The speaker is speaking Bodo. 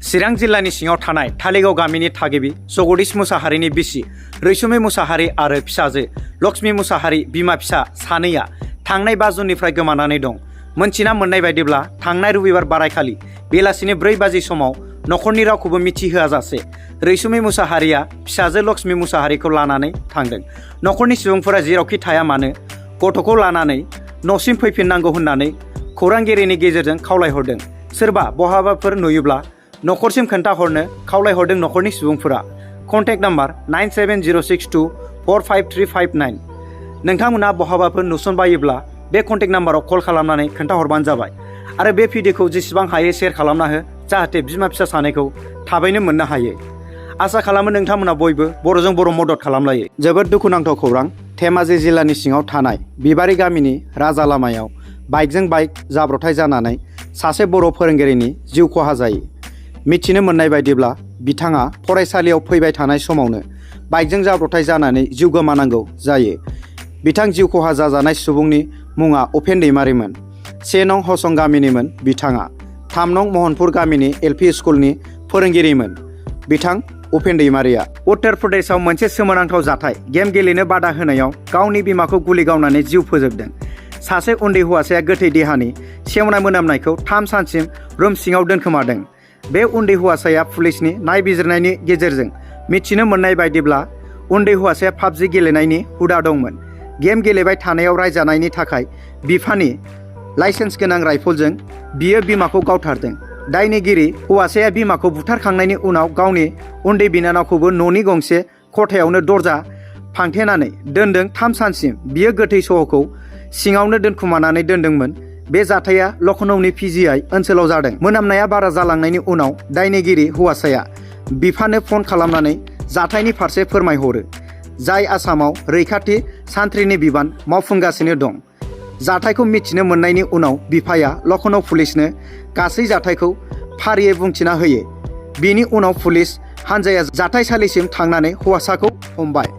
चिरां जिल्लानि सिङाव थानाय थालिगाव गामिनि थागिबि जगदीश मुसाहारिनि बिसि रैसुमै मुसाहारि आरो फिसाजो लक्ष्मी मुसाहारि बिमा फिसा सानैया थांनाय 5 जुननिफ्राय गोमानानै दं। मोनथिना मोननाय बायदिब्ला थांनाय रबिबार बारायखालि बेलासिनि 4 बाजि समाव नखरनि रावखौबो मिथिहोआजासे रैसुमै मुसाहारिया फिसाजो लक्ष्मी मुसाहारिखौ लानानै थांदों। नखरनि सुबुंफोरा जेरावखि थाया मानो गथ'खौ लानानै न'सिम फैफिननांगौ होननानै खौरांगिरिनि गेजेरजों खावलायहरदों। सोरबा बहाबाफोर नुयोब्ला नखरसिम खोन्थाहरनो खावलायहरदों नखरनि सुबुंफोरा। Contact number 9706245359। नोंथांमोना बहाबाफोर नुसनबायोब्ला बे कन्टेक्ट नाम्बाराव कल खालामनानै खोन्थाहरबानो जाबाय आरो बे भिडिअखौ जेसेबां हायो शेयार खालामना हो, जाहाथे बिमा फिसा सानैखौ थाबैनो मोननो हायो। आसा खालामो नोंथांमोना बयबो बर'जों बर' मदद खालामलायो। जोबोद दुखुनांथाव खौरां। धेमाजि जिल्लानि सिङाव थानाय बिबारि गामिनि राजा लामायाव बाइकजों बाइक जाब्रबथाय जानानै सासे बर' फोरोंगिरिनि जिउ खहा जायो। मिथिनो मोननाय बायदिब्ला बिथाङा फरायसालियाव फैबाय थानाय समावनो बाइकजों जाब्रबथाय जानानै जिउ गोमानांगौ जायो। बिथां जिउ खहा जाजानाय सुबुंनि मुङा उपेन दैमारिमोन। 1 नं हसं गामिनिमोन बिथाङा। 3 नं महनपुर गामिनि एलपि स्कुलनि फोरोंगिरिमोन बिथां उपेन दैमारिया। उत्तर प्रदेशआव मोनसे सोमोनांथाव जाथाय गेम गेलेनो बादा होनायाव गावनि बिमाखौ गुलि गावनानै जिउ फोजोबदों। सासे उन्दै हौवासाया गोथै देहानि सेवनाय मोनामनायखौ 3 सानसिम रुम सिङाव दोनखोमादों। बे उन्दै हौवासाया पुलिसनि नायबिजिरनायनि गेजेरजों मिथिनो मोननाय बायदिब्ला उन्दै हौवासाया पाबजि गेलेनायनि हुदा दंमोन। गेम गेलेबाय थानायाव रायजानायनि थाखाय बिफानि लाइसेन्स गोनां राइफलजों बियो बिमाखौ गावथारदों। दायनिगिरि हौवासाया बिमाखौ बुथारखांनायनि उनाव गावनि उन्दै बिनानावखौबो न'नि गंसे खथायावनो दरजा फांथेनानै दोनदों। 3 सानसिम बियो गोथै सहखौ सिङावनो दोनखुमानानै दोनदोंमोन। बे जाथाया लखनौनि पिजिआइ ओनसोलाव जादों। मोनामनाया बारा जालांनायनि उनाव दायनिगिरि हौवासाया बिफानो फन खालामनानै जाथायनि फारसे फोरमायहरो, जाय आसामाव रैखाथि सान्थ्रिनि बिबान मावफुंगासिनो दं। जाथायखौ मिथिनो मोननायनि उनाव बिफाया लखनौ पुलिसनो गासै जाथायखौ फारियै बुंथिना होयो। बिनि उनाव पुलिस हानजाया जाथायसालिसिम थांनानै हौवासाखौ हमबाय।